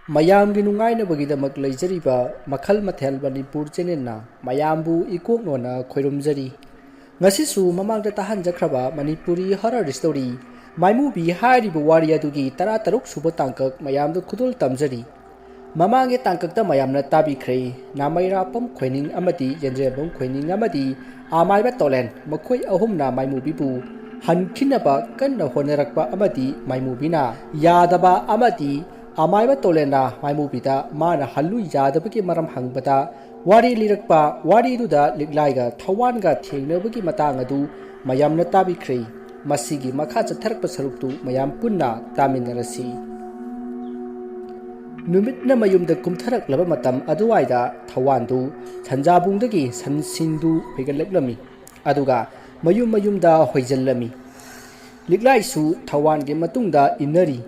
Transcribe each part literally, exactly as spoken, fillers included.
ꯃꯌꯥꯝꯒꯤ ꯅꯨꯡꯉꯥꯏꯅꯕꯒꯤꯗꯃꯛ ꯂꯩꯖꯔꯤꯕ ꯃꯈꯜ ꯃꯊꯦꯜ ꯃꯅꯤꯄꯨꯔ ꯆꯦꯅꯦꯜꯅ ꯃꯌꯥꯝꯕꯨ ꯏꯀꯣꯛꯅꯣꯅ ꯈꯣꯏꯔꯨꯝꯖꯔꯤ꯫ ꯉꯁꯤꯁꯨ ꯃꯃꯥꯡꯗ ꯇꯥꯍꯟꯖꯈ꯭ꯔꯕ ꯃꯅꯤꯄꯨꯔꯤ ꯍꯣꯔꯔ ꯁ꯭ꯇꯣꯔꯤ ꯃꯥꯏꯃꯨꯕꯤ ꯍꯥꯏꯔꯤꯕ ꯋꯥꯔꯤ ꯑꯗꯨꯒꯤ ꯇꯔꯥꯇꯔꯨꯛ ꯁꯨꯕ ꯇꯥꯡꯀꯛ ꯃꯌꯥꯝꯗ ꯈꯨꯗꯣꯜ ꯇꯝꯖꯔꯤ꯫ ꯃꯃꯥꯡꯒꯤ ꯇꯥꯡꯀꯛꯇ ꯃꯌꯥꯝꯅ ꯇꯥꯕꯤꯈ꯭ꯔꯦ, ꯅꯥꯃꯩꯔꯥꯄꯝ ꯈꯣꯏꯅꯤꯡ ꯑꯃꯗꯤ ꯌꯦꯟꯖꯦꯝꯕꯝ ꯈꯣꯏꯅꯤꯡ ꯑꯃꯗꯤ ꯑꯃꯥꯏꯕ ꯇꯣꯂꯦꯟ, ꯃꯈꯣꯏ ꯑꯍꯨꯝꯅ ꯃꯥꯏꯃꯨꯕꯤꯕꯨ ꯍꯟꯈꯤꯅꯕ ꯀꯟꯅ ꯍꯣꯠꯅꯔꯛꯄ ꯑꯃꯗꯤ ꯃꯥꯏꯃꯨꯕꯤꯅ ꯌꯥꯗꯕ ꯑꯃꯗꯤ ꯑꯃꯥꯏꯕ ꯇꯣꯂꯦꯟꯅ ꯃꯥꯏꯃꯨꯕꯤꯗ ꯃꯥꯅ ꯍꯜꯂꯨ ꯌꯥꯗꯕꯒꯤ ꯃꯔꯝ ꯍꯪꯕꯗ ꯋꯥꯔꯤ ꯂꯤꯔꯛꯄ, ꯋꯥꯔꯤꯗꯨꯗ ꯂꯤꯛꯂꯥꯏꯒ ꯊꯋꯥꯟꯒ ꯊꯦꯡꯅꯕꯒꯤ ꯃꯇꯥꯡ ꯑꯗꯨ ꯃꯌꯥꯝꯅ ꯇꯥꯕꯤꯈ꯭ꯔꯦ꯫ ꯃꯁꯤꯒꯤ ꯃꯈꯥ ꯆꯠꯊꯔꯛꯄ ꯁꯔꯨꯛꯇꯨ ꯃꯌꯥꯝ ꯄꯨꯟꯅ ꯇꯥꯃꯤꯟꯅꯔꯁꯤ꯫ ꯅꯨꯃꯤꯠꯅ ꯃꯌꯨꯝꯗ ꯀꯨꯝꯊꯔꯛꯂꯕ ꯃꯇꯝ ꯑꯗꯨꯋꯥꯏꯗ ꯊꯋꯥꯟꯗꯨ ꯁꯟꯖꯥꯕꯨꯡꯗꯒꯤ ꯁꯟꯁꯤꯡꯗꯨ ꯍꯣꯏꯒꯠꯂꯛꯂꯝꯃꯤ, ꯑꯗꯨꯒ ꯃꯌꯨꯝ ꯃꯌꯨꯝꯗ ꯍꯣꯏꯖꯤꯜꯂꯝꯃꯤ꯫ ꯂꯤꯛꯂꯥꯏꯁꯨ ꯊꯋꯥꯟꯒꯤ ꯃꯇꯨꯡꯗ ꯏꯟꯅꯔꯤ꯫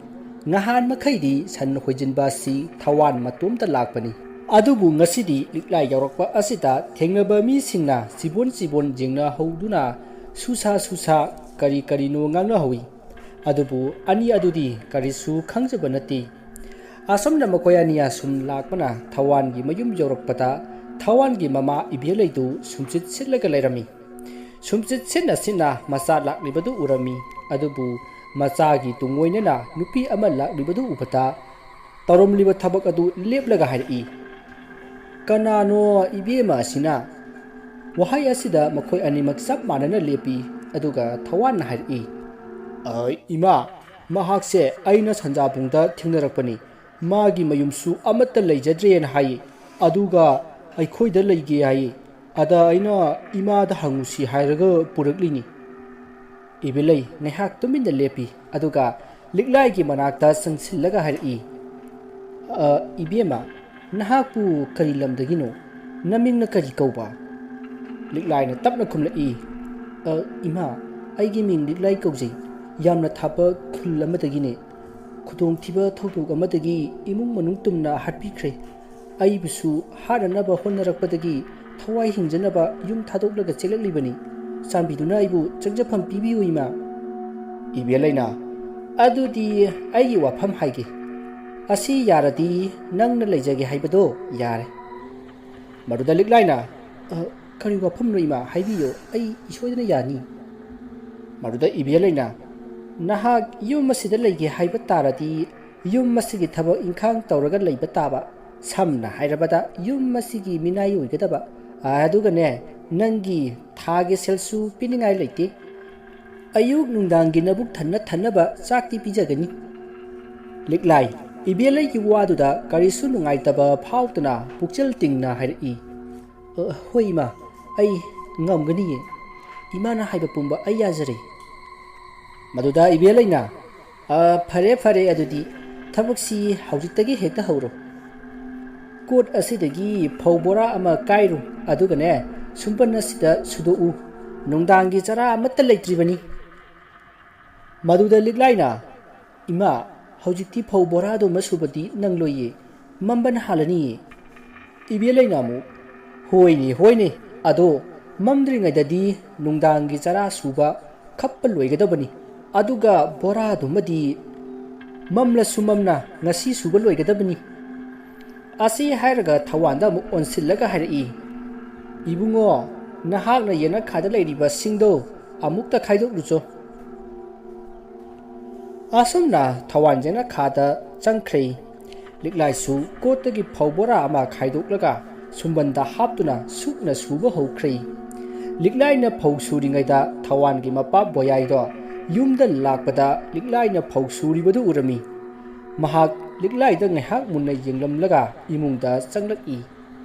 ꯉꯍꯥꯟ ꯃꯈꯩꯗꯤ ꯁꯟ ꯍꯣꯏꯖꯤꯟꯕ ꯑꯁꯤ ꯊꯋꯥꯟ ꯃꯇꯣꯝꯇ ꯂꯥꯛꯄꯅꯤ꯫ ꯑꯗꯨꯕꯨ ꯉꯁꯤꯗꯤ ꯂꯤꯛꯂꯥꯏ ꯌꯧꯔꯛꯄ ꯑꯁꯤꯗ ꯊꯦꯡꯅꯕ ꯃꯤꯁꯤꯡꯅ ꯆꯤꯕꯣꯟ ꯆꯤꯕꯣꯟ ꯌꯦꯡꯅꯍꯧꯗꯨꯅ ꯁꯨꯁꯥ ꯁꯨꯁꯥ ꯀꯔꯤ ꯀꯔꯤꯅꯣ ꯉꯥꯡꯅꯍꯧꯏ꯫ ꯑꯗꯨꯕꯨ ꯑꯅꯤ ꯑꯗꯨꯗꯤ ꯀꯔꯤꯁꯨ ꯈꯪꯖꯕ ꯅꯠꯇꯦ꯫ ꯑꯁꯨꯝꯅ ꯃꯈꯣꯏ ꯑꯅꯤ ꯑꯁꯨꯝ ꯂꯥꯛꯄꯅ ꯊꯋꯥꯟꯒꯤ ꯃꯌꯨꯝ ꯌꯧꯔꯛꯄꯗ ꯊꯋꯥꯟꯒꯤ ꯃꯃꯥ ꯏꯕꯦꯂꯩꯗꯨ ꯁꯨꯝꯆꯤꯠ ꯁꯤꯠꯂꯒ ꯂꯩꯔꯝꯃꯤ꯫ ꯁꯨꯝꯆꯤꯠ ꯁꯤꯠꯅ ꯁꯤꯠꯅ ꯃꯆꯥ ꯂꯥꯛꯂꯤꯕꯗꯨ ꯎꯔꯝꯃꯤ꯫ ꯑꯗꯨꯕꯨ ꯃꯆꯥꯒꯤ ꯇꯨꯡꯑꯣꯏꯅꯅ ꯅꯨꯄꯤ ꯑꯃ ꯂꯥꯛꯂꯤꯕꯗꯨ ꯎꯕꯗ ꯇꯧꯔꯝꯂꯤꯕ ꯊꯕꯛ ꯑꯗꯨ ꯂꯦꯞꯂꯒ ꯍꯥꯏꯔꯛꯏ, "ꯀꯅꯥꯅꯣ ꯏꯕꯦꯝꯃ ꯑꯁꯤꯅ?" ꯋꯥꯍꯩ ꯑꯁꯤꯗ ꯃꯈꯣꯏ ꯑꯅꯤꯃꯛ ꯆꯞ ꯃꯥꯟꯅꯅ ꯂꯦꯞꯄꯤ꯫ ꯑꯗꯨꯒ ꯊꯋꯥꯟꯅ ꯍꯥꯏꯔꯛꯏ, "ꯑ, ꯏꯃꯥ, ꯃꯍꯥꯛꯁꯦ ꯑꯩꯅ ꯁꯟꯖꯥꯕꯨꯡꯗ ꯊꯦꯡꯅꯔꯛꯄꯅꯤ꯫ ꯃꯥꯒꯤ ꯃꯌꯨꯝꯁꯨ ꯑꯃꯠꯇ ꯂꯩꯖꯗ꯭ꯔꯦꯅ ꯍꯥꯏ꯫ ꯑꯗꯨꯒ ꯑꯩꯈꯣꯏꯗ ꯂꯩꯒꯦ ꯍꯥꯏ꯫ ꯑꯗ ꯑꯩꯅ ꯏꯃꯥꯗ ꯍꯪꯉꯨꯁꯤ ꯍꯥꯏꯔꯒ ꯄꯨꯔꯛꯂꯤꯅꯤ꯫" ꯏꯕꯦꯂꯩ ꯉꯥꯏꯍꯥꯛ ꯇꯨꯃꯤꯟꯅ ꯂꯦꯞꯄꯤ꯫ ꯑꯗꯨꯒ ꯂꯤꯛꯂꯥꯏꯒꯤ ꯃꯅꯥꯛꯇ ꯆꯪꯁꯤꯜꯂꯒ ꯍꯥꯏꯔꯛꯏ, "ꯑ, ꯏꯕꯦꯝꯃ, ꯅꯍꯥꯛꯄꯨ ꯀꯔꯤ ꯂꯝꯗꯒꯤꯅꯣ? ꯅꯃꯤꯡꯅ ꯀꯔꯤ ꯀꯧꯕ?" ꯂꯤꯛꯂꯥꯏꯅ ꯇꯞꯅ ꯈꯨꯝꯂꯛꯏ, "ꯑ, ꯏꯃꯥ, ꯑꯩꯒꯤ ꯃꯤꯡ ꯂꯤꯛꯂꯥꯏ ꯀꯧꯖꯩ꯫ ꯌꯥꯝꯅ ꯊꯥꯞꯄ ꯈꯨꯜ ꯑꯃꯗꯒꯤꯅꯦ꯫ ꯈꯨꯗꯣꯡꯊꯤꯕ ꯊꯧꯗꯣꯛ ꯑꯃꯗꯒꯤ ꯏꯃꯨꯡ ꯃꯅꯨꯡ ꯇꯨꯝꯅ ꯍꯥꯠꯄꯤꯈ꯭ꯔꯦ꯫ ꯑꯩꯕꯨꯁꯨ ꯍꯥꯠꯅꯅꯕ ꯍꯣꯠꯅꯔꯛꯄꯗꯒꯤ ꯊꯋꯥꯏ ꯍꯤꯡꯖꯅꯕ ꯌꯨꯝ ꯊꯥꯗꯣꯛꯂꯒ ꯆꯦꯜꯂꯛꯂꯤꯕꯅꯤ꯫ ꯆꯥꯟꯕꯤꯗꯨꯅ ꯑꯩꯕꯨ ꯆꯪꯖꯐꯝ ꯄꯤꯕꯤꯌꯨ, ꯏꯃꯥ꯫" ꯏꯕꯦꯂꯩꯅ, "ꯑꯗꯨꯗꯤ ꯑꯩꯒꯤ ꯋꯥꯐꯝ ꯍꯥꯏꯒꯦ꯫ ꯑꯁꯤ ꯌꯥꯔꯗꯤ ꯅꯪꯅ ꯂꯩꯖꯒꯦ ꯍꯥꯏꯕꯗꯣ ꯌꯥꯔꯦ꯫ ꯃꯗꯨꯗ ꯂꯤꯛꯂꯥꯏꯅ, "ꯑ, ꯀꯔꯤ ꯋꯥꯐꯝꯅꯣ ꯏꯃꯥ? ꯍꯥꯏꯕꯤꯌꯨ, ꯑꯩ ꯁꯣꯏꯗꯅ ꯌꯥꯅꯤ꯫" ꯃꯗꯨꯗ ꯏꯕꯦꯜ ꯑꯩꯅ, "ꯅꯍꯥꯛ ꯌꯨꯝ ꯑꯁꯤꯗ ꯂꯩꯒꯦ ꯍꯥꯏꯕ ꯇꯥꯔꯗꯤ ꯌꯨꯝ ꯑꯁꯤꯒꯤ ꯊꯕꯛ ꯏꯪꯈꯥꯡ ꯇꯧꯔꯒ ꯂꯩꯕ ꯇꯥꯕ꯫ ꯁꯝꯅ ꯍꯥꯏꯔꯕꯗ ꯌꯨꯝ ꯑꯁꯤꯒꯤ ꯃꯤꯅꯥꯏ ꯑꯣꯏꯒꯗꯕ꯫ ꯑꯗꯨꯒꯅꯦ, ꯅꯪꯒꯤ ꯊꯥꯒꯤ ꯁꯦꯜꯁꯨ ꯄꯤꯅꯤꯡꯉꯥꯏ ꯂꯩꯇꯦ꯫ ꯑꯌꯨꯛ ꯅꯨꯡꯗꯥꯡꯒꯤ ꯅꯕꯨꯛ ꯊꯟꯅ ꯊꯟꯅꯕ ꯆꯥꯛꯇꯤ ꯄꯤꯖꯒꯅꯤ꯫" ꯂꯤꯛꯂꯥꯏ, ꯏꯕꯦꯜ ꯑꯩꯒꯤ ꯋꯥꯗꯨꯗ ꯀꯔꯤꯁꯨ ꯅꯨꯡꯉꯥꯏꯇꯕ ꯐꯥꯎꯗꯅ ꯄꯨꯛꯆꯦꯜ ꯇꯤꯡꯅ ꯍꯥꯏꯔꯛꯏ, "ꯑ, ꯍꯣꯏ ꯏꯃꯥ, ꯑꯩ ꯉꯝꯒꯅꯤꯌꯦ꯫ ꯏꯃꯥꯅ ꯍꯥꯏꯕ ꯄꯨꯝꯕ ꯑꯩ ꯌꯥꯖꯔꯦ꯫" ꯃꯗꯨꯗ ꯏꯕꯦꯜ ꯑꯩꯅ, "ꯑ, ꯐꯔꯦ ꯐꯔꯦ, ꯑꯗꯨꯗꯤ ꯊꯕꯛꯁꯤ ꯍꯧꯖꯤꯛꯇꯒꯤ ꯍꯦꯛꯇ ꯍꯧꯔꯣ꯫ ꯀꯣꯠ ꯑꯁꯤꯗꯒꯤ ꯐꯧ ꯕꯣꯔꯥ ꯑꯃ ꯀꯥꯏꯔꯨ, ꯑꯗꯨꯒꯅꯦ, ꯁꯨꯝꯕꯟ ꯑꯁꯤꯗ ꯁꯨꯗꯣꯛꯎ꯫ ꯅꯨꯡꯗꯥꯡꯒꯤ ꯆꯔꯥ ꯑꯃꯠꯇ ꯂꯩꯇ꯭ꯔꯤꯕꯅꯤ꯫" ꯃꯗꯨꯗ ꯂꯤꯛꯂꯥꯏꯅ, "ꯏꯃꯥ, ꯍꯧꯖꯤꯛꯇꯤ ꯐꯧ ꯕꯣꯔꯥꯗꯨꯃ ꯁꯨꯕꯗꯤ ꯅꯪꯂꯣꯏꯌꯦ, ꯃꯝꯕꯅ ꯍꯥꯜꯂꯅꯤꯌꯦ꯫" ꯏꯕꯦꯜ ꯑꯩꯅ ꯑꯃꯨꯛ, "ꯍꯣꯏꯅꯦ, ꯍꯣꯏꯅꯦ, ꯑꯗꯣ ꯃꯝꯗ꯭ꯔꯤꯉꯩꯗꯗꯤ ꯅꯨꯡꯗꯥꯡꯒꯤ ꯆꯔꯥ ꯁꯨꯕ ꯈꯞꯄ ꯂꯣꯏꯒꯗꯕꯅꯤ, ꯑꯗꯨꯒ ꯕꯣꯔꯥꯗꯨꯃꯗꯤ ꯃꯝꯂꯁꯨ ꯃꯝꯅ ꯉꯁꯤ ꯁꯨꯕ ꯂꯣꯏꯒꯗꯕꯅꯤ꯫" ꯑꯁꯤ ꯍꯥꯏꯔꯒ ꯊꯋꯥꯟꯗ ꯑꯃꯨꯛ ꯑꯣꯟꯁꯤꯜꯂꯒ ꯍꯥꯏꯔꯛꯏ, "ꯏꯕꯨꯡꯉꯣ, ꯅꯍꯥꯛꯅ ꯌꯦꯅꯈꯥꯗ ꯂꯩꯔꯤꯕ ꯁꯤꯡꯗꯣ ꯑꯃꯨꯛꯇ ꯈꯥꯏꯗꯣꯛꯂꯨꯆꯣ꯫" ꯑꯁꯨꯝꯅ ꯊꯋꯥꯟ ꯌꯦꯅꯈꯥꯗ ꯆꯪꯈ꯭ꯔꯦ꯫ ꯂꯤꯛꯂꯥꯏꯁꯨ ꯀꯣꯠꯇꯒꯤ ꯐꯧ ꯕꯣꯔꯥ ꯑꯃ ꯈꯥꯏꯗꯣꯛꯂꯒ ꯁꯨꯝꯕꯟꯗ ꯍꯥꯞꯇꯨꯅ ꯁꯨꯛꯅ ꯁꯨꯕ ꯍꯧꯈ꯭ꯔꯦ꯫ ꯂꯤꯛꯂꯥꯏꯅ ꯐꯧ ꯁꯨꯔꯤꯉꯩꯗ ꯊꯋꯥꯟꯒꯤ ꯃꯄꯥ ꯕꯣꯌꯥꯏꯗꯣ ꯌꯨꯝꯗ ꯂꯥꯛꯄꯗ ꯂꯤꯛꯂꯥꯏꯅ ꯐꯧ ꯁꯨꯔꯤꯕꯗꯨ ꯎꯔꯝꯃꯤ꯫ ꯃꯍꯥꯛ ꯂꯤꯛꯂꯥꯏꯗ ꯉꯥꯏꯍꯥꯛ ꯃꯨꯟꯅ ꯌꯦꯡꯂꯝꯂꯒ ꯏꯃꯨꯡꯗ ꯆꯪꯂꯛꯏ꯫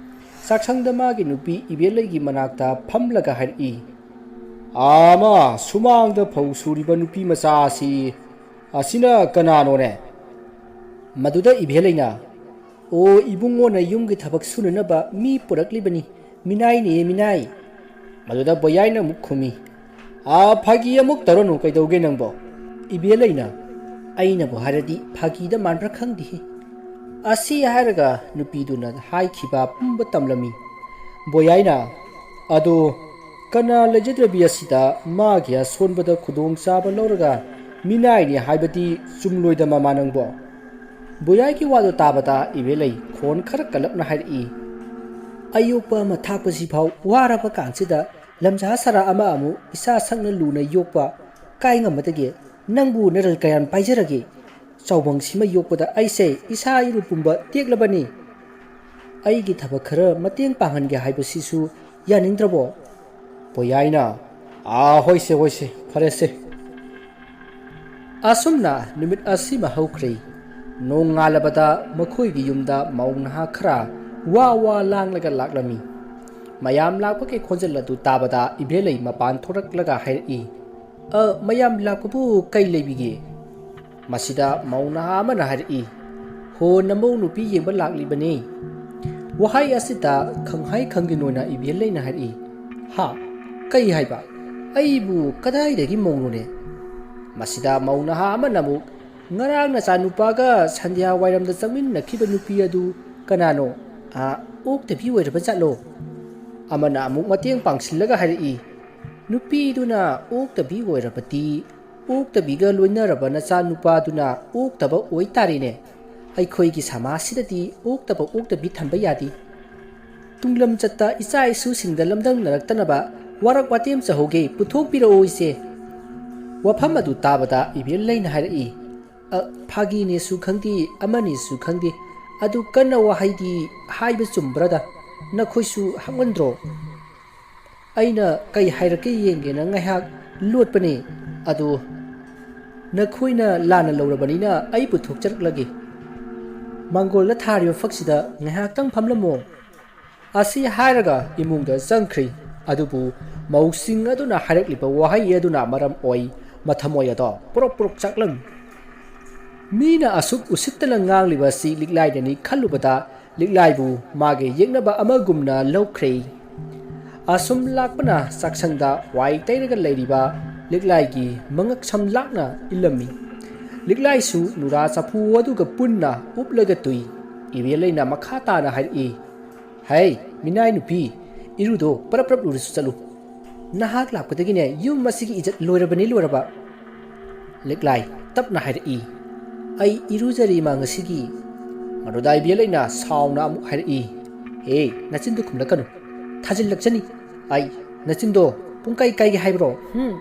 ꯆꯥꯛꯁꯪꯗ ꯃꯥꯒꯤ ꯅꯨꯄꯤ ꯏꯕꯦꯜꯂꯩꯒꯤ ꯃꯅꯥꯛꯇ ꯐꯝꯂꯒ ꯍꯥꯏꯔꯛꯏ, "ꯑꯥ, ꯃꯥ, ꯁꯨꯃꯥꯡꯗ ꯐꯧ ꯁꯨꯔꯤꯕ ꯅꯨꯄꯤ ꯃꯆꯥ ꯑꯁꯤ, ꯑꯁꯤꯅ ꯀꯅꯥꯅꯣꯅꯦ?" ꯃꯗꯨꯗ ꯏꯕꯦꯜꯂꯩꯅ, "ꯑꯣ, ꯏꯕꯨꯡꯉꯣꯅ ꯌꯨꯝꯒꯤ ꯊꯕꯛ ꯁꯨꯅꯅꯕ ꯃꯤ ꯄꯨꯔꯛꯂꯤꯕꯅꯤ, ꯃꯤꯅꯥꯏꯅꯦ, ꯃꯤꯅꯥꯏ꯫" ꯃꯗꯨꯗ ꯕꯣꯌꯥꯏꯅ ꯑꯃꯨꯛ ꯈꯨꯝꯃꯤ, "ꯑꯥ, ꯐꯥꯒꯤ ꯑꯃꯨꯛ ꯇꯧꯔꯅꯨ, ꯀꯩꯗꯧꯒꯦ ꯅꯪꯕꯣ?" ꯏꯕꯦꯜꯂꯩꯅ, "ꯑꯩꯅꯕꯨ ꯍꯥꯏꯔꯗꯤ ꯐꯥꯒꯤꯗ ꯃꯥꯟꯕ꯭ꯔꯥ ꯈꯪꯗꯦꯍꯦ꯫" ꯑꯁꯤ ꯍꯥꯏꯔꯒ ꯅꯨꯄꯤꯗꯨꯅ ꯍꯥꯏꯈꯤꯕ ꯄꯨꯝꯕ ꯇꯝꯂꯝꯃꯤ꯫ ꯕꯣꯌꯥꯏꯅ, "ꯑꯗꯣ ꯀꯅꯥ ꯂꯩꯖꯗ꯭ꯔꯕꯤ ꯑꯁꯤꯗ ꯃꯥꯒꯤ ꯑꯁꯣꯟꯕꯗ ꯈꯨꯗꯣꯡꯆꯥꯕ ꯂꯧꯔꯒ ꯃꯤꯅꯥꯏꯅꯤ ꯍꯥꯏꯕꯗꯤ ꯆꯨꯝꯂꯣꯏꯗ ꯃꯃꯥ ꯅꯪꯕꯣ?" ꯕꯣꯌꯥꯏꯒꯤ ꯋꯥꯗꯨ ꯇꯥꯕꯗ ꯏꯕꯦꯂꯩ ꯈꯣꯟ ꯈꯔ ꯀꯜꯂꯞꯅ ꯍꯥꯏꯔꯛꯏ, "ꯑꯌꯣꯛꯄ ꯑꯃ ꯊꯥꯛꯄꯁꯤꯐꯥꯎ ꯋꯥꯔꯕ ꯀꯥꯟꯁꯤꯗ ꯂꯝꯖꯥ ꯁꯔꯥ ꯑꯃ ꯑꯃꯨꯛ ꯏꯆꯥ ꯁꯛꯅ ꯂꯨꯅ ꯌꯣꯛꯄ ꯀꯥꯏ ꯉꯝꯃꯗꯒꯦ? ꯅꯪꯕꯨ ꯅꯔꯜ ꯀꯌꯥꯝ ꯄꯥꯏꯖꯔꯒꯦ? ꯆꯥꯎꯕꯪꯁꯤꯃ ꯌꯣꯛꯄꯗ ꯑꯩꯁꯦ ꯏꯁꯥ ꯏꯔꯨ ꯄꯨꯝꯕ ꯇꯦꯛꯂꯕꯅꯤ꯫ ꯑꯩꯒꯤ ꯊꯕꯛ ꯈꯔ ꯃꯇꯦꯡ ꯄꯥꯡꯍꯟꯒꯦ ꯍꯥꯏꯕꯁꯤꯁꯨ ꯌꯥꯅꯤꯡꯗ꯭ꯔꯕꯣ?" ꯄꯣꯌꯥꯏꯅ, "ꯑꯥ, ꯍꯣꯏꯁꯦ, ꯍꯣꯏꯁꯦ, ꯐꯔꯦꯁꯦ꯫" ꯑꯁꯨꯝꯅ ꯅꯨꯃꯤꯠ ꯑꯁꯤꯃ ꯍꯧꯈ꯭ꯔꯦ꯫ ꯅꯣꯡꯉꯥꯜꯂꯕꯗ ꯃꯈꯣꯏꯒꯤ ꯌꯨꯝꯗ ꯃꯧ ꯅꯍꯥ ꯈꯔ ꯋꯥ ꯋꯥ ꯂꯥꯡꯂꯒ ꯂꯥꯛꯂꯝꯃꯤ꯫ ꯃꯌꯥꯝ ꯂꯥꯛꯄꯒꯤ ꯈꯣꯟꯖꯦꯜ ꯑꯗꯨ ꯇꯥꯕꯗ ꯏꯕꯦꯂꯩ ꯃꯄꯥꯟ ꯊꯣꯔꯛꯂꯒ ꯍꯥꯏꯔꯛꯏ, "ꯑ, ꯃꯌꯥꯝ ꯂꯥꯛꯄꯕꯨ ꯀꯩ ꯂꯩꯕꯤꯒꯦ?" ꯃꯁꯤꯗ ꯃꯧ ꯅꯍꯥ ꯑꯃꯅ ꯍꯥꯏꯔꯛꯏ, "ꯍꯣ, ꯅꯃꯧ ꯅꯨꯄꯤ ꯌꯦꯡꯕ ꯂꯥꯛꯂꯤꯕꯅꯤ꯫" ꯋꯥꯍꯩ ꯑꯁꯤꯗ ꯈꯪꯍꯥꯏ ꯈꯪꯒꯤꯟ ꯑꯣꯏꯅ ꯏꯕꯦꯜꯂꯩꯅ ꯍꯥꯏꯔꯛꯏ, "ꯍꯥ? ꯀꯩ ꯍꯥꯏꯕ? ꯑꯩꯕꯨ ꯀꯗꯥꯏꯗꯒꯤ ꯃꯧꯅꯣꯅꯦ?" ꯃꯁꯤꯗ ꯃꯧ ꯅꯍꯥ ꯑꯃꯅ ꯑꯃꯨꯛ, "ꯉꯔꯥꯡ ꯅꯆꯥꯅꯨꯄꯥꯒ ꯁꯟꯙ꯭ꯌꯥ ꯋꯥꯏꯔꯝꯗ ꯆꯪꯃꯤꯟꯅꯈꯤꯕ ꯅꯨꯄꯤ ꯑꯗꯨ ꯀꯅꯥꯅꯣ? ꯑꯥ, ꯑꯣꯛꯇꯕꯤ ꯑꯣꯏꯔꯕ ꯖꯥꯠꯂꯣ?" ꯑꯃꯅ ꯑꯃꯨꯛ ꯃꯇꯦꯡ ꯄꯥꯡꯁꯤꯜꯂꯒ ꯍꯥꯏꯔꯛꯏ, "ꯅꯨꯄꯤꯗꯨꯅ ꯑꯣꯛꯇꯕꯤ ꯑꯣꯏꯔꯕꯗꯤ ꯑꯣꯛꯇꯕꯤꯒ ꯂꯣꯏꯅꯔꯕ ꯅꯆꯥꯅꯨꯄꯥꯗꯨꯅ ꯑꯣꯛꯇꯕ ꯑꯣꯏꯇꯥꯔꯦꯅꯦ꯫ ꯑꯩꯈꯣꯏꯒꯤ ꯁꯃꯥꯖꯁꯤꯗꯗꯤ ꯑꯣꯛꯇꯕ ꯑꯣꯛꯇꯕꯤ ꯊꯝꯕ ꯌꯥꯗꯦ꯫ ꯇꯨꯡꯂꯝꯆꯠꯇ ꯏꯆꯥ ꯏꯁꯨꯁꯤꯡꯗ ꯂꯝꯗꯪꯅꯔꯛꯇꯅꯕ ꯋꯥꯔꯛ ꯋꯥꯇꯦꯝ ꯆꯍꯧꯒꯦ, ꯄꯨꯊꯣꯛꯄꯤꯔꯛꯑꯣ ꯏꯆꯦ꯫" ꯋꯥꯐꯝ ꯑꯗꯨ ꯇꯥꯕꯗ ꯏꯕꯦꯜꯂꯩꯅ ꯍꯥꯏꯔꯛꯏ, "ꯑ, ꯐꯥꯒꯤꯅꯦꯁꯨ ꯈꯪꯗꯦ, ꯑꯃꯅꯦꯁꯨ ꯈꯪꯗꯦ, ꯑꯗꯨ ꯀꯟꯅ ꯋꯥꯍꯩꯗꯤ ꯍꯥꯏꯕ ꯆꯨꯝꯕ꯭ꯔꯗ? ꯅꯈꯣꯏꯁꯨ ꯍꯥꯞꯃꯟꯗ꯭ꯔꯣ?" ꯑꯩꯅ ꯀꯩ ꯍꯥꯏꯔꯛꯀꯦ ꯌꯦꯡꯒꯦꯅ ꯉꯥꯏꯍꯥꯛ ꯂꯣꯠꯄꯅꯦ꯫ ꯑꯗꯨ ꯅꯈꯣꯏꯅ ꯂꯥꯟꯅ ꯂꯧꯔꯕꯅꯤꯅ ꯑꯩ ꯄꯨꯊꯣꯛꯆꯔꯛꯂꯒꯦ꯫ ꯃꯥꯡꯒꯣꯜꯗ ꯊꯥꯔꯤꯕ ꯐꯛꯁꯤꯗ ꯉꯥꯏꯍꯥꯛꯇꯪ ꯐꯝꯂꯝꯃꯣ꯫ ꯑꯁꯤ ꯍꯥꯏꯔꯒ ꯏꯃꯨꯡꯗ ꯆꯪꯈ꯭ꯔꯤ꯫ ꯑꯗꯨꯕꯨ ꯃꯧꯁꯤꯡ ꯑꯗꯨꯅ ꯍꯥꯏꯔꯛꯂꯤꯕ ꯋꯥꯍꯩ ꯑꯗꯨꯅ ꯃꯔꯝ ꯑꯣꯏ ꯃꯊꯃꯣꯏ ꯑꯗꯣ ꯄꯨꯔꯞ ꯄꯨꯔꯞ ꯆꯥꯛꯂꯝꯃꯤ꯫ ꯃꯤꯅ ꯑꯁꯨꯛ ꯎꯁꯤꯠꯇꯅ ꯉꯥꯡꯂꯤꯕ ꯑꯁꯤ ꯂꯤꯛꯂꯥꯏꯗꯅꯤ ꯈꯜꯂꯨꯕꯗ ꯂꯤꯛꯂꯥꯏꯕꯨ ꯃꯥꯒꯤ ꯌꯦꯛꯅꯕ ꯑꯃꯒꯨꯝꯅ ꯂꯧꯈ꯭ꯔꯦ꯫ ꯑꯁꯨꯝ ꯂꯥꯛꯄꯅ ꯆꯥꯛꯁꯪꯗ ꯋꯥꯏ ꯇꯩꯔꯒ ꯂꯩꯔꯤꯕ ꯂꯤꯛꯂꯥꯏꯒꯤ ꯃꯉꯛ ꯁꯝ ꯂꯥꯛꯅ ꯏꯜꯂꯝꯃꯤ꯫ ꯂꯤꯛꯂꯥꯏꯁꯨ ꯅꯨꯔꯥ ꯆꯐꯨ ꯑꯗꯨꯒ ꯄꯨꯟꯅ ꯎꯞꯂꯒ ꯇꯨꯏ꯫ ꯏꯕꯦꯜꯂꯩꯅ ꯃꯈꯥ ꯇꯥꯅ ꯍꯥꯏꯔꯛꯏ, "ꯍꯩ, ꯃꯤꯅꯥꯏ ꯅꯨꯄꯤ, ꯏꯔꯨꯗꯣ ꯄꯔꯞ ꯄꯔꯞ ꯂꯨꯔꯁꯨ ꯆꯠꯂꯨ꯫ ꯅꯍꯥꯛ ꯂꯥꯛꯄꯗꯒꯤꯅꯦ ꯌꯨꯝ ꯑꯁꯤꯒꯤ ꯏꯖꯠ ꯂꯣꯏꯔꯕꯅꯤ ꯂꯣꯏꯔꯕ꯫" ꯂꯤꯛꯂꯥꯏ ꯇꯞꯅ ꯍꯥꯏꯔꯛꯏ, "ꯑꯩ ꯏꯔꯨꯖꯔꯤ ꯏꯃꯥ ꯉꯁꯤꯒꯤ"꯫ ꯃꯗꯨꯗ ꯏꯕꯦꯜ ꯑꯩꯅ ꯁꯥꯎꯅ ꯑꯃꯨꯛ ꯍꯥꯏꯔꯛꯏ, "ꯍꯦ, ꯅꯆꯤꯟꯗꯨ ꯈꯨꯝꯂꯛꯀꯅꯨ, ꯊꯥꯖꯤꯜꯂꯛꯆꯅꯤ꯫ ꯑꯩ ꯅꯆꯤꯟꯗꯣ ꯄꯨꯡꯀꯥꯏ ꯀꯥꯏꯒꯦ ꯍꯥꯏꯕ꯭ꯔꯣ? ꯍꯨꯝ?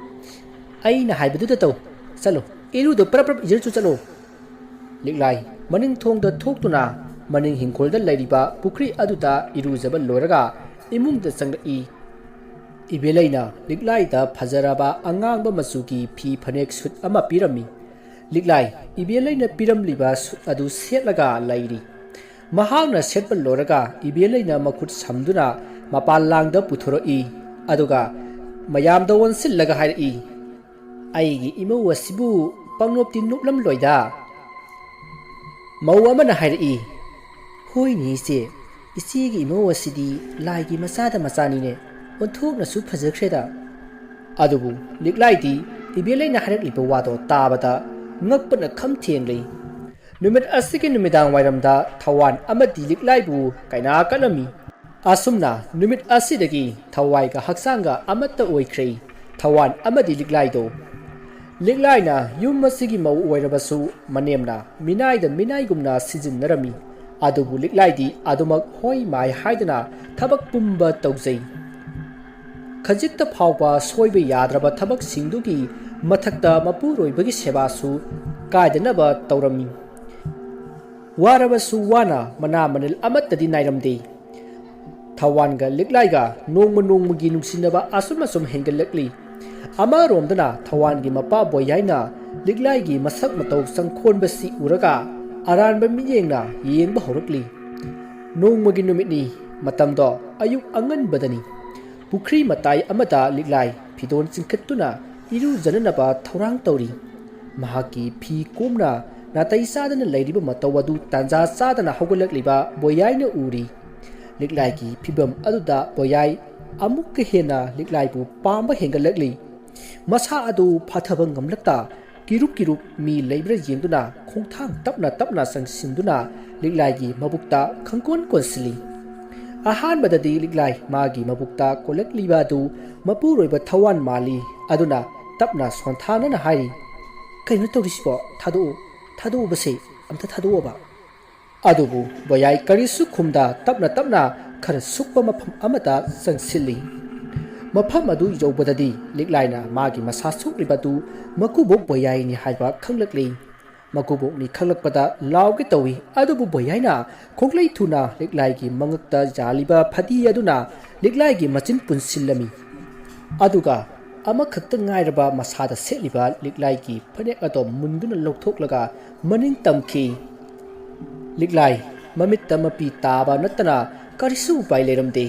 ꯑꯩꯅ ꯍꯥꯏꯕꯗꯨꯗ ꯇꯧ꯫ ꯆꯠꯂꯣ, ꯏꯔꯨꯗꯣ ꯄ꯭ꯔꯞ ꯄ꯭ꯔꯞ ꯏꯖꯔꯁꯨ ꯆꯠꯂꯣ"꯫ ꯂꯤꯛꯂꯥꯏ ꯃꯅꯤꯡ ꯊꯣꯡꯗ ꯊꯣꯛꯇꯨꯅ ꯃꯅꯤꯡ ꯍꯤꯡꯈꯣꯜꯗ ꯂꯩꯔꯤꯕ ꯄꯨꯈ꯭ꯔꯤ ꯑꯗꯨꯗ ꯏꯔꯨꯖꯕ ꯂꯣꯏꯔꯒ ꯏꯃꯨꯡꯗ ꯆꯪꯂꯛꯏ꯫ ꯏꯕꯦꯂꯩꯅ ꯂꯤꯛꯂꯥꯏꯗ ꯐꯖꯔꯕ ꯑꯉꯥꯡꯕ ꯃꯆꯨꯒꯤ ꯐꯤ ꯐꯅꯦꯛ ꯁꯨꯠ ꯑꯃ ꯄꯤꯔꯝꯃꯤ꯫ ꯂꯤꯛꯂꯥꯏ ꯏꯕꯦꯂꯩꯅ ꯄꯤꯔꯝꯂꯤꯕ ꯁꯨꯠ ꯑꯗꯨ ꯁꯦꯠꯂꯒ ꯂꯩꯔꯤ꯫ ꯃꯍꯥꯛꯅ ꯁꯦꯠꯄ ꯂꯣꯏꯔꯒ ꯏꯕꯦꯂꯩꯅ ꯃꯈꯨꯠ ꯁꯝꯗꯨꯅ ꯃꯄꯥꯟ ꯂꯥꯡꯗ ꯄꯨꯊꯣꯔꯛꯏ꯫ ꯑꯗꯨꯒ ꯃꯌꯥꯝꯗ ꯑꯣꯟꯁꯤꯜꯂꯒ ꯍꯥꯏꯔꯛꯏ, "ꯑꯩꯒꯤ ꯏꯃꯧ ꯑꯁꯤꯕꯨ ꯄꯪꯅꯣꯞꯇꯤ ꯅꯣꯞꯂꯝꯂꯣꯏꯗ"꯫ ꯃꯧ ꯑꯃꯅ ꯍꯥꯏꯔꯛꯏ, "ꯍꯣꯏꯅꯦ ꯏꯆꯦ, ꯏꯆꯦꯒꯤ ꯏꯃꯧ ꯑꯁꯤꯗꯤ ꯂꯥꯏꯒꯤ ꯃꯆꯥꯗ ꯃꯆꯥꯅꯤꯅꯦ, ꯑꯣꯟꯊꯣꯛꯅꯁꯨ ꯐꯖꯈ꯭ꯔꯦꯗ"꯫ ꯑꯗꯨꯕꯨ ꯂꯤꯛꯂꯥꯏꯗꯤ ꯏꯕꯦꯂꯩꯅ ꯍꯥꯏꯔꯛꯂꯤꯕ ꯋꯥꯗꯣ ꯇꯥꯕꯗ ꯉꯛꯄꯅ ꯈꯝ ꯊꯦꯡꯂꯤ꯫ ꯅꯨꯃꯤꯠ ꯑꯁꯤꯒꯤ ꯅꯨꯃꯤꯗꯥꯡ ꯋꯥꯏꯔꯝꯗ ꯊꯋꯥꯟ ꯑꯃꯗꯤ ꯂꯤꯛꯂꯥꯏꯕꯨ ꯀꯩꯅꯥ ꯀꯠꯂꯝꯃꯤ꯫ ꯑꯁꯨꯝꯅ ꯅꯨꯃꯤꯠ ꯑꯁꯤꯗꯒꯤ ꯊꯋꯥꯏꯒ ꯍꯛꯆꯥꯡꯒ ꯑꯃꯠꯇ ꯑꯣꯏꯈ꯭ꯔꯦ꯫ ꯊꯋꯥꯟ ꯑꯃꯗꯤ ꯂꯤꯛꯂꯥꯏꯗꯣ꯫ ꯂꯤꯛꯂꯥꯏꯅ ꯌꯨꯝ ꯑꯁꯤꯒꯤ ꯃꯧ ꯑꯣꯏꯔꯕꯁꯨ ꯃꯅꯦꯝꯅ ꯃꯤꯅꯥꯏꯗ ꯃꯤꯅꯥꯏꯒꯨꯝꯅ ꯁꯤꯖꯤꯟꯅꯔꯝꯃꯤ꯫ ꯑꯗꯨꯕꯨ ꯂꯤꯛꯂꯥꯏꯗꯤ ꯑꯗꯨꯃꯛ ꯍꯣꯏ ꯃꯥꯏ ꯍꯥꯏꯗꯅ ꯊꯕꯛ ꯄꯨꯝꯕ ꯇꯧꯖꯩ꯫ ꯈꯖꯤꯛꯇ ꯐꯥꯎꯕ ꯁꯣꯏꯕ ꯌꯥꯗ꯭ꯔꯕ ꯊꯕꯛꯁꯤꯡꯗꯨꯒꯤ ꯃꯊꯛꯇ ꯃꯄꯨꯔꯣꯏꯕꯒꯤ ꯁꯦꯕꯥꯁꯨ ꯀꯥꯏꯗꯅꯕ ꯇꯧꯔꯝꯃꯤ꯫ ꯋꯥꯔꯕꯁꯨ ꯋꯥꯅ ꯃꯅꯥ ꯃꯅꯤꯜ ꯑꯃꯠꯇꯗꯤ ꯅꯥꯏꯔꯝꯗꯦ꯫ ꯊꯋꯥꯟꯒ ꯂꯤꯛꯂꯥꯏꯒ ꯅꯣꯡꯃ ꯅꯣꯡꯃꯒꯤ ꯅꯨꯡꯁꯤꯅꯕ ꯑꯁꯨꯝ ꯑꯁꯨꯝ ꯍꯦꯟꯒꯠꯂꯛꯂꯤ꯫ ꯑꯃꯔꯣꯝꯗꯅ ꯊꯋꯥꯟꯒꯤ ꯃꯄꯥ ꯕꯣꯌꯥꯏꯅ ꯂꯤꯛꯂꯥꯏꯒꯤ ꯃꯁꯛ ꯃꯇꯧ ꯆꯪꯈꯣꯟꯕꯁꯤ ꯎꯔꯒ ꯑꯔꯥꯟꯕ ꯃꯤꯠꯌꯦꯡꯅ ꯌꯦꯡꯕ ꯍꯧꯔꯛꯂꯤ꯫ ꯅꯣꯡꯃꯒꯤ ꯅꯨꯃꯤꯠꯅꯤ, ꯃꯇꯝꯗꯣ ꯑꯌꯨꯛ ꯑꯉꯟꯕꯗꯅꯤ꯫ ꯄꯨꯈ꯭ꯔꯤ ꯃꯇꯥꯏ ꯑꯃꯗ ꯂꯤꯛꯂꯥꯏ ꯐꯤꯗꯣꯟ ꯆꯤꯡꯈꯠꯇꯨꯅ ꯏꯔꯨꯖꯅꯅꯕ ꯊꯧꯔꯥꯡ ꯇꯧꯔꯤ꯫ ꯃꯍꯥꯛꯀꯤ ꯐꯤ ꯀꯣꯝꯅ ꯅꯥꯇꯩ ꯆꯥꯗꯅ ꯂꯩꯔꯤꯕ ꯃꯇꯧ ꯑꯗꯨ ꯇꯥꯟꯖꯥ ꯆꯥꯗꯅ ꯍꯧꯒꯠꯂꯛꯂꯤꯕ ꯕꯣꯌꯥꯏꯅ ꯎꯔꯤ꯫ ꯂꯤꯛꯂꯥꯏꯒꯤ ꯐꯤꯕꯝ ꯑꯗꯨꯗ ꯕꯣꯌꯥꯏ ꯑꯃꯨꯛꯀ ꯍꯦꯟꯅ ꯂꯤꯛꯂꯥꯏꯕꯨ ꯄꯥꯝꯕ ꯍꯦꯟꯒꯠꯂꯛꯂꯤ꯫ ꯃꯁꯥ ꯑꯗꯨ ꯐꯥꯊꯕ ꯉꯝꯂꯛꯇ ꯀꯤꯔꯨꯞ ꯀꯤꯔꯨꯞ ꯃꯤ ꯂꯩꯕ꯭ꯔꯥ ꯌꯦꯡꯗꯨꯅ ꯈꯣꯡꯊꯥꯡ ꯇꯞꯅ ꯇꯞꯅ ꯆꯪꯁꯤꯟꯗꯨꯅ ꯂꯤꯛꯂꯥꯏꯒꯤ ꯃꯕꯨꯛꯇ ꯈꯪꯀꯣꯟ ꯀꯣꯟꯁꯤꯜꯂꯤ꯫ ꯑꯍꯥꯟꯕꯗꯗꯤ ꯂꯤꯛꯂꯥꯏ ꯃꯥꯒꯤ ꯃꯕꯨꯛꯇ ꯀꯣꯜꯂꯛꯂꯤꯕ ꯑꯗꯨ ꯃꯄꯨꯔꯣꯏꯕ ꯊꯋꯥꯟ ꯃꯥꯜꯂꯤ꯫ ꯑꯗꯨꯅ ꯇꯞꯅ ꯁꯣꯟꯊꯥꯅꯅ ꯍꯥꯏꯔꯤ, "ꯀꯩꯅꯣ ꯇꯧꯔꯤꯁꯤꯕꯣ? ꯊꯥꯗꯣꯛꯎ꯫ "ꯊꯥꯗꯣꯛꯎꯕꯁꯦ, ꯑꯝꯇ ꯊꯥꯗꯣꯛꯑꯣꯕ"꯫ ꯑꯗꯨꯕꯨ ꯕꯣꯌꯥꯏ ꯀꯔꯤꯁꯨ ꯈꯨꯝꯗ ꯇꯞꯅ ꯇꯞꯅ ꯈꯔ ꯁꯨꯛꯄ ꯃꯐꯝ ꯑꯃꯗ ꯆꯪꯁꯤꯜꯂꯤ꯫ ꯃꯐꯝ ꯑꯗꯨ ꯌꯧꯕꯗꯗꯤ ꯂꯤꯛꯂꯥꯏꯅ ꯃꯥꯒꯤ ꯃꯁꯥ ꯁꯣꯛꯂꯤꯕ ꯑꯗꯨ ꯃꯀꯨꯕꯣꯛ ꯕꯣꯌꯥꯏꯅꯤ ꯍꯥꯏꯕ ꯈꯪꯂꯛꯂꯤ꯫ ꯃꯀꯨꯕꯣꯛꯅꯤ ꯈꯪꯂꯛꯄꯗ ꯂꯥꯎꯒꯦ ꯇꯧꯏ, ꯑꯗꯨꯕꯨ ꯕꯣꯌꯥꯏꯅ ꯈꯣꯡꯂꯩ ꯊꯨꯅ ꯂꯤꯛꯂꯥꯏꯒꯤ ꯃꯉꯛꯇ ꯌꯥꯜꯂꯤꯕ ꯐꯗꯤ ꯑꯗꯨꯅ ꯂꯤꯛꯂꯥꯏꯒꯤ ꯃꯆꯤꯟ ꯄꯨꯟꯁꯤꯜꯂꯝꯃꯤ꯫ ꯑꯗꯨꯒ ꯑꯃꯈꯛꯇ ꯉꯥꯏꯔꯕ ꯃꯁꯥꯗ ꯁꯦꯠꯂꯤꯕ ꯂꯤꯛꯂꯥꯏꯒꯤ ꯐꯅꯦꯛ ꯑꯗꯣ ꯃꯨꯟꯗꯨꯅ ꯂꯧꯊꯣꯛꯂꯒ ꯃꯅꯤꯡ ꯇꯝꯈꯤ꯫ ꯂꯤꯛꯂꯥꯏ ꯃꯃꯤꯠꯇ ꯃꯄꯤ ꯇꯥꯕ ꯅꯠꯇꯅ ꯀꯔꯤꯁꯨ ꯎꯄꯥꯏ ꯂꯩꯔꯝꯗꯦ꯫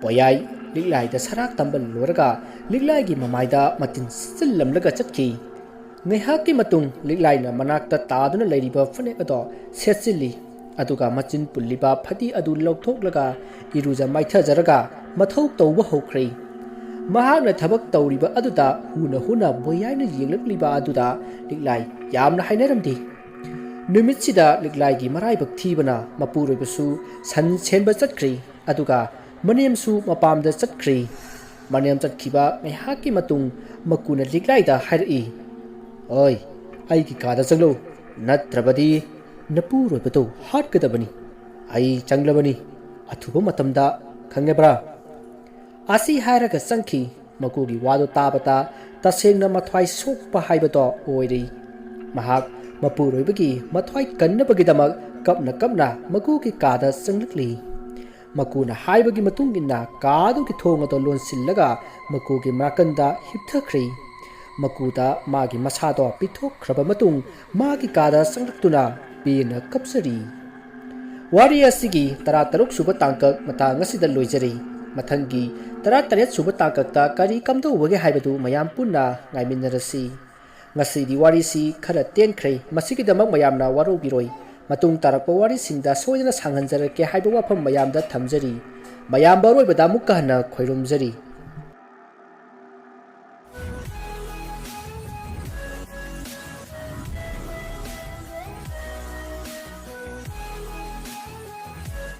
ꯕꯣꯌꯥꯏ ꯂꯤꯛꯂꯥꯏꯗ ꯁꯔꯥꯛ ꯇꯝꯕ ꯂꯣꯏꯔꯒ ꯂꯤꯛꯂꯥꯏꯒꯤ ꯃꯃꯥꯏꯗ ꯃꯇꯤꯟ ꯁꯤꯠꯆꯤꯜꯂꯝꯂꯒ ꯆꯠꯈꯤ꯫ ꯉꯥꯏꯍꯥꯛꯀꯤ ꯃꯇꯨꯡ ꯂꯤꯛꯂꯥꯏꯅ ꯃꯅꯥꯛꯇ ꯇꯥꯗꯨꯅ ꯂꯩꯔꯤꯕ ꯐꯅꯦꯛ ꯑꯗꯣ ꯁꯦꯠꯆꯤꯜꯂꯤ, ꯑꯗꯨꯒ ꯃꯆꯤꯟ ꯄꯨꯜꯂꯤꯕ ꯐꯗꯤ ꯑꯗꯨ ꯂꯧꯊꯣꯛꯂꯒ ꯏꯔꯨꯖ ꯃꯥꯏꯊꯖꯔꯒ ꯃꯊꯧ ꯇꯧꯕ ꯍꯧꯈ꯭ꯔꯦ꯫ ꯃꯍꯥꯛꯅ ꯊꯕꯛ ꯇꯧꯔꯤꯕ ꯑꯗꯨꯗ ꯍꯨꯅ ꯍꯨꯅ ꯕꯣꯌꯥꯏꯅ ꯌꯦꯡꯂꯛꯂꯤꯕ ꯑꯗꯨꯗ ꯂꯤꯛꯂꯥꯏ ꯌꯥꯝꯅ ꯍꯥꯏꯅꯔꯝꯗꯦ꯫ ꯅꯨꯃꯤꯠꯁꯤꯗ ꯂꯤꯛꯂꯥꯏꯒꯤ ꯃꯔꯥꯏꯕꯛ ꯊꯤꯕꯅ ꯃꯄꯨꯔꯣꯏꯕꯁꯨ ꯁꯟ ꯁꯦꯟꯕ ꯆꯠꯈ꯭ꯔꯤ, ꯑꯗꯨꯒ ꯃꯅꯦꯝꯁꯨ ꯃꯄꯥꯝꯗ ꯆꯠꯈ꯭ꯔꯤ꯫ ꯃꯅꯦꯝ ꯆꯠꯈꯤꯕ ꯉꯥꯏꯍꯥꯛꯀꯤ ꯃꯇꯨꯡ ꯃꯀꯨꯅ ꯂꯤꯛꯂꯥꯏꯗ ꯍꯥꯏꯔꯛꯏ, "ꯑꯣꯏ, ꯑꯩꯒꯤ ꯀꯥꯗ ꯆꯪꯂꯛꯎ, ꯅꯠꯇ꯭ꯔꯕꯗꯤ ꯅꯄꯨꯔꯣꯏꯕꯗꯨ ꯍꯥꯠꯀꯗꯕꯅꯤ꯫ ꯑꯩ ꯆꯪꯂꯕꯅꯤ, ꯑꯊꯨꯕ ꯃꯇꯝꯗ, ꯈꯪꯉꯕ꯭ꯔꯥ?" ꯑꯁꯤ ꯍꯥꯏꯔꯒ ꯆꯪꯈꯤ꯫ ꯃꯀꯨꯒꯤ ꯋꯥꯗꯨ ꯇꯥꯕꯗ ꯇꯁꯦꯡꯅ ꯃꯊ꯭ꯋꯥꯏ ꯁꯣꯛꯄ ꯍꯥꯏꯕꯗꯣ ꯑꯣꯏꯔꯦ꯫ ꯃꯍꯥꯛ ꯃꯄꯨꯔꯣꯏꯕꯒꯤ ꯃꯊ꯭ꯋꯥꯏ ꯀꯟꯅꯕꯒꯤꯗꯃꯛ ꯀꯞꯅ ꯀꯞꯅ ꯃꯀꯨꯒꯤ ꯀꯥꯗ ꯆꯪꯂꯛꯂꯤ꯫ ꯃꯀꯨꯅ ꯍꯥꯏꯕꯒꯤ ꯃꯇꯨꯡ ꯏꯟꯅ ꯀꯥꯗꯨꯒꯤ ꯊꯣꯡ ꯑꯗꯨ ꯂꯣꯟꯁꯤꯜꯂꯒ ꯃꯀꯨꯒꯤ ꯅꯥꯀꯟꯗ ꯍꯤꯞꯊꯈ꯭ꯔꯦ꯫ ꯃꯀꯨꯗ ꯃꯥꯒꯤ ꯃꯁꯥꯗꯣ ꯄꯤꯊꯣꯛꯈ꯭ꯔꯕ ꯃꯇꯨꯡ ꯃꯥꯒꯤ ꯀꯥꯗ ꯆꯪꯂꯛꯇꯨꯅ ꯄꯦꯟꯅ ꯀꯞꯆꯔꯤ꯫ ꯋꯥꯔꯤ ꯑꯁꯤꯒꯤ ꯇꯔꯥꯇꯔꯨꯛ ꯁꯨꯕ ꯇꯥꯡꯀꯛ ꯃꯇꯥꯡ ꯑꯁꯤꯗ ꯂꯣꯏꯖꯔꯦ꯫ ꯃꯊꯪꯒꯤ ꯇꯔꯥꯇꯔꯦꯠ ꯁꯨꯕ ꯇꯥꯡꯀꯛꯇ ꯀꯔꯤ ꯀꯝꯗꯧꯕꯒꯦ ꯍꯥꯏꯕꯗꯨ ꯃꯌꯥꯝ ꯄꯨꯟꯅ ꯉꯥꯏꯃꯤꯟꯅꯔꯁꯤ꯫ ꯉꯁꯤꯗꯤ ꯋꯥꯔꯤꯁꯤ ꯈꯔ ꯇꯦꯟꯈ꯭ꯔꯦ, ꯃꯁꯤꯒꯤꯗꯃꯛ ꯃꯌꯥꯝꯅ ꯋꯥꯔꯧꯕꯤꯔꯣꯏ꯫ ꯃꯇꯨꯡ ꯇꯥꯔꯛꯄ ꯋꯥꯔꯤꯁꯤꯡꯗ ꯁꯣꯏꯗꯅ ꯁꯥꯡꯍꯟꯖꯔꯛꯀꯦ ꯍꯥꯏꯕ ꯋꯥꯐꯝ ꯃꯌꯥꯝꯗ ꯊꯝꯖꯔꯤ꯫ ꯃꯌꯥꯝꯕ ꯑꯔꯣꯏꯕꯗ ꯑꯃꯨꯛꯀ ꯍꯟꯅ ꯈꯣꯏꯔꯨꯝꯖꯔꯤ꯫